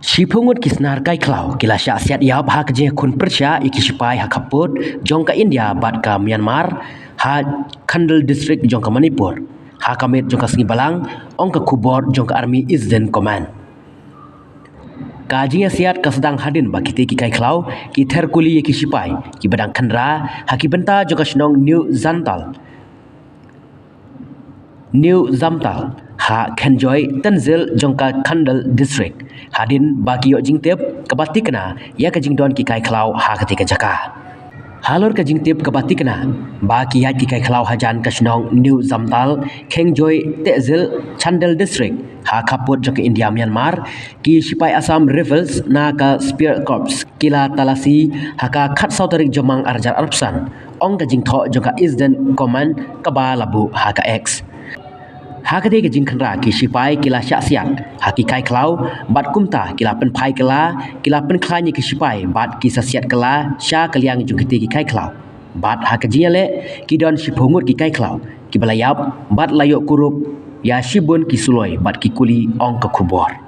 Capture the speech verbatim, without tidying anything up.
Shiphew ngut ki snar kai khlaw ki la shah siat ïap ha ka jingkhun pyrshah ïa ki shipai ha khappud jong ka India bad ka Myanmar ha Khandal District jong ka Manipur ha ka miet jong ka sngi Balang, ong ka khubor jong ka Army Eastern Command. Ka jingïasiat ka sdang hadien ba kitei ki kai khlaw ki ther kuli ïa ki shipai kiba dang khynra ha ki bynta jong ka shnong New Zantal New Zamtal ha Khenjoi Tenzil jong ka Khandal District hadien ba ki ïoh jingtip kaba tikna ïa ka jingdon ki kai khlaw ha katei ka jaka. Halor ka jingtip kaba tikna ba ki ïaid ki kai khlaw hajan ka shnong New Zamtal, Khenjoi Tehzil, Chandel District ha khappud jong ka India Myanmar, ki shipai Assam Rifles na ka Spear Corps ki la talasi ha ka khatsaw tarik Jymmang arhajar arphew san, ong ka jingthoh jong ka Eastern Command kaba la buh ha ka X. Ha katei ka jingkhynra ki shipai ki la shah siat ha ki kai khlaw bad kumta ki la pynphai kylla, ki la pynkhlaiñ ïa ki shipai bad ki sa siat kylla sha ka liang jong kitei ki kai khlaw. Bad ha ka jingïaleh ki don shiphew ngut ki kai khlaw kiba la ïap bad la ïoh kurup ïa shibun ki suloi bad ki kuli, ong ka khubor.